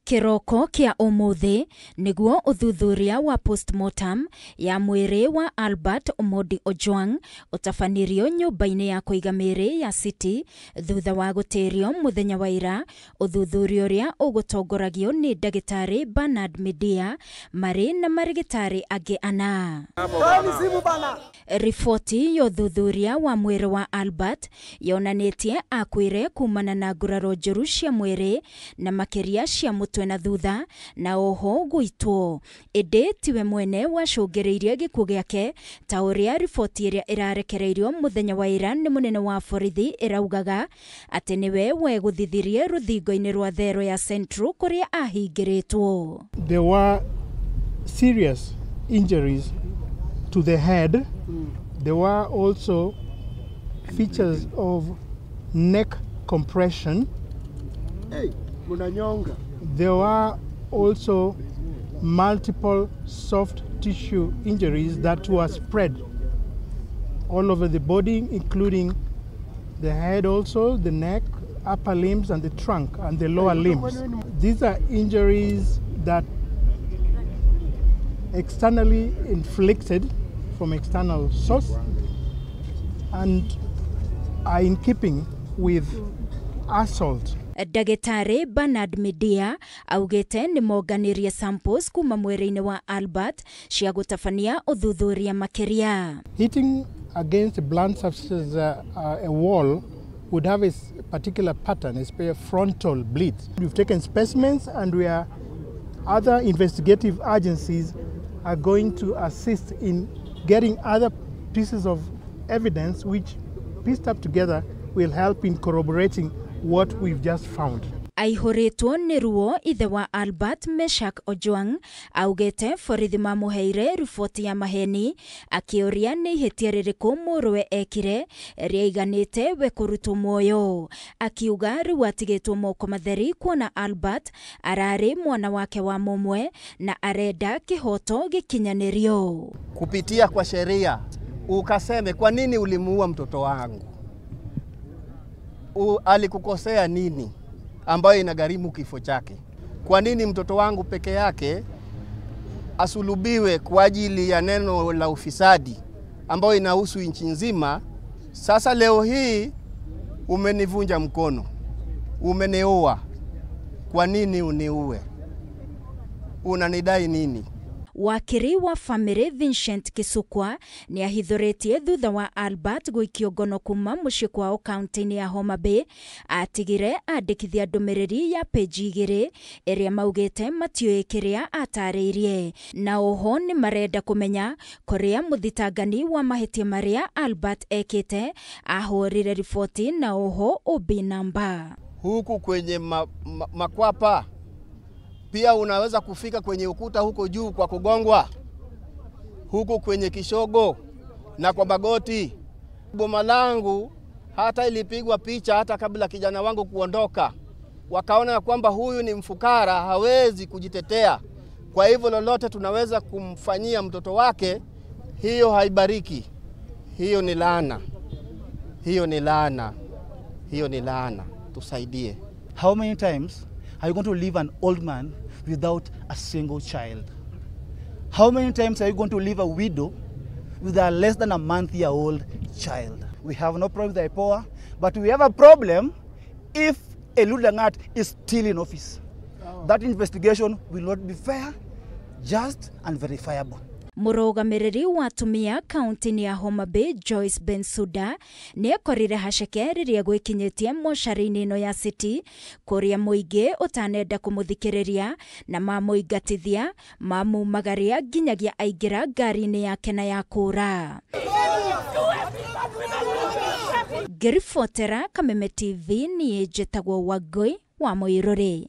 Kĩroko kĩa ũmũthĩ nĩguo ũthuthuria wa postmortem ya mwĩrĩ wa Albert Omondi Ojwang ũtabanirio nyũmba-inĩ ya kũiga mĩĩrĩ ya City thutha wa gũtĩrio mũthenya wa ira. Ũthuthuria ũrĩa ũgũtongoragio nĩ ndagĩtarĩ Bernard Midia marĩ na marĩgĩtarĩ angĩ ana. Riboti ya ũthuthuria wa mwĩrĩ wa Albert yonanĩtie akuire kumana na nguraro njũru cia mwĩrĩ na makĩria cia mũtwe na thutha na oho gũitwo. Ĩndĩ tiwe mwene wacũngĩrĩirie gĩkuũ gĩake ta ũrĩa riboti ĩrĩa ĩrarekereirio mũthenya wa ira nĩ mũnene wa borithi ĩraugaga atĩ nĩwe wegũthithirie rũthingo-inĩ rwa thero ya Central kũrĩa ahingĩrĩtwo. There were serious injuries to the head. There were also features of neck compression. Hey, munanyonga. There were also multiple soft tissue injuries that were spread all over the body, including the head also, the neck, upper limbs and the trunk and the lower limbs. These are injuries that externally inflicted from external source and are in keeping with assault. Ndagĩtarĩ Bernard Midia augĩte nĩ monganirie samples kuma mwĩrĩ-inĩ wa Albert cia gũtabania ũthuthuria makĩria. Hitting against blunt surfaces, a wall would have a particular pattern, a frontal bleed. We've taken specimens and we are other investigative agencies are going to assist in getting other pieces of evidence which, pieced up together, will help in corroborating what we've just found. Aihũrĩtwo nĩ ruo ithe wa Albert Meshak Ojwang augĩte borithi mamũheire riboti ya maheni akĩũria nĩ ihĩtia rĩrĩkũ mũrũwe ekire rĩaiganĩte we kũrutwo muoyo. Akiuga rĩu atigĩtwo moko matheri kuona Albert ararĩ mwana wake wa mũmwe na arenda kĩhoto gĩkinyanĩrio. Kupitia kwa sheria ukaseme kwa nini ulimuua mtoto wangu? Alikukosea nini ambayo inagharimu kifo chake? Kwa nini mtoto wangu peke yake asulubiwe kwa ajili ya neno la ufisadi ambayo inahusu nchi nzima? Sasa leo hii umenivunja mkono, umeniua. Kwa nini uniue? Unanidai nini? Wakiri wa family Vincent Kisukwa ni ahithũrĩtie thutha wa Albert gũikio ngono kuma mũciĩ kwao kaunti-inĩ ya Homa Bay atigire andĩkithia ndũmĩrĩri ya peji 2 ĩrĩa maugĩte matiũĩ kĩrĩa atarĩirie, na oho nĩ marenda kũmenya kũrĩa mũthitangani wa mahĩtia marĩa Albert ekĩte ahũrire riboti na oho OB namba. Huku kwenye makwapa pia unaweza kufika kwenye ukuta huko juu kwa kugongwa, huku kwenye kishogo na kwa magoti. Boma langu hata ilipigwa picha hata kabla kijana wangu kuondoka, wakaona kwamba huyu ni mfukara, hawezi kujitetea. Kwa hivyo lolote tunaweza kumfanyia mtoto wake, hiyo haibariki. Hiyo ni laana. Hiyo ni laana. Hiyo ni laana. Tusaidie. How many times are you going to leave an old man without a single child? How many times are you going to leave a widow with a less than a month-year-old child? We have no problem with IPOA, but we have a problem if Eliud Langat is still in office. Oh. That investigation will not be fair, just and verifiable. Mũrũgamĩrĩri wa atumia kaunti-inĩ ya Homa Bay Joyce Bensuda nĩekorire haceke rĩrĩa gwĩkinyĩtie mocarĩ-inĩ ĩno ya City kũrĩa mũingĩ ũtanenda kũmũthikĩrĩria na mamũingatithia mamumagaria nginyagia aingĩra ngari-inĩ yake na ya kũra. Ngĩribotera Kameme TV niĩ njĩtagwo Wangũi wa Mũirũrĩ.